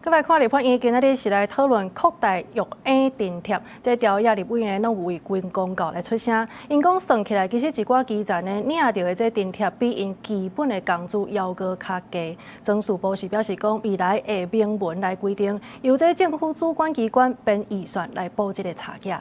閣來看立法院今仔日是來討論擴大育嬰津貼，這朝野立委呢攏有為軍公教來出聲。𪜶講算起來，其實一寡基層呢領著的這津貼比𪜶基本的工資猶閣較低。莊士博士表示講，未來會明文來規定，由這政府主管機關編預算來補這个差額。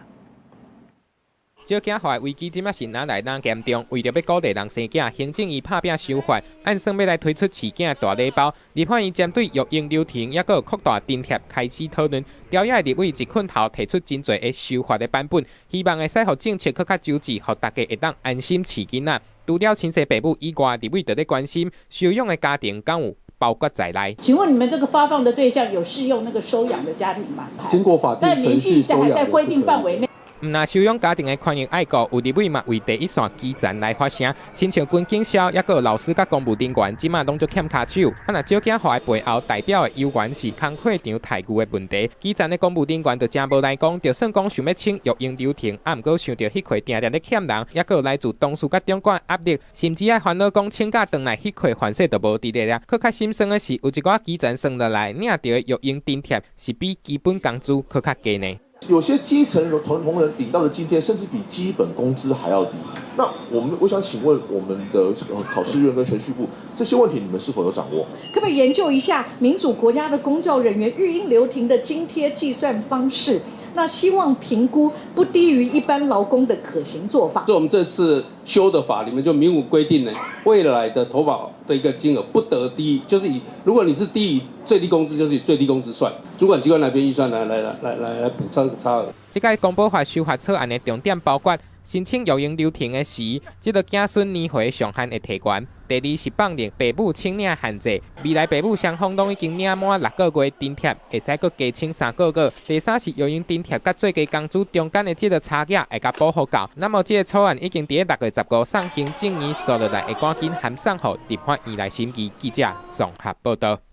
少子化危機這馬是愈來愈嚴重，為著欲鼓勵人生囝，行政院拍拚修法，按算欲來推出飼囝大禮包。立法院針對育嬰流程，抑閣擴大津貼開始討論。朝野立委一困頭提出真濟个修法的版本，希望會使予政策閣較周至，予大家會當安心飼囡仔。除了親生爸母以外，立委就咧關心收養的家庭敢有包括在內。請問你們這個發放的對象有適用那個收養的家庭嗎？經過法定程序收養，在規定範圍內。毋但收養家庭的權益愛顧，有立委嘛為第一線基層來發聲，親像軍警消，抑閣老師佮公務人員，這馬攏足欠跤手。啊，若少子化的背後代表的猶原是工課場待遇的問題。基層的公務人員就誠無來講，就算講想欲請育嬰流程，啊，毋過想著彼塊定定咧欠人，抑閣來自同事佮長官壓力，甚至愛煩惱講請假轉來彼塊飯勢就無佇咧了。閣較心酸的是，有一寡基層算落來領著的育嬰津貼是比基本工資閣較低呢。有些基層同仁領到的津貼，甚至比基本工資還要低。那我們我想請問我們的這個考試院跟銓敘部，這些問題你們是否有掌握？可不可以研究一下民主國家的公教人員育嬰留停的津貼計算方式？那希望評估不低於一般勞工的可行做法。這我們這次修的法裡面就明文規定呢，未來的投保的一個金額不得低，就是以如果你是低於最低工資，就是以最低工資算。主管機關來編預算來補差差額。這屆公保法修法草案的重點包括申請育嬰留停的時，這个子孫年歲上限會提懸。第二是放任爸母請領限制，未來爸母雙方攏已經領滿6個月津貼，會使閣加請3個月。第三是育嬰津貼佮最低工資中間的這个差額會共補予夠。那麼這个草案已經佇6月15送行政院，煞落來會趕緊函送予立法院來審議。記者綜合報導。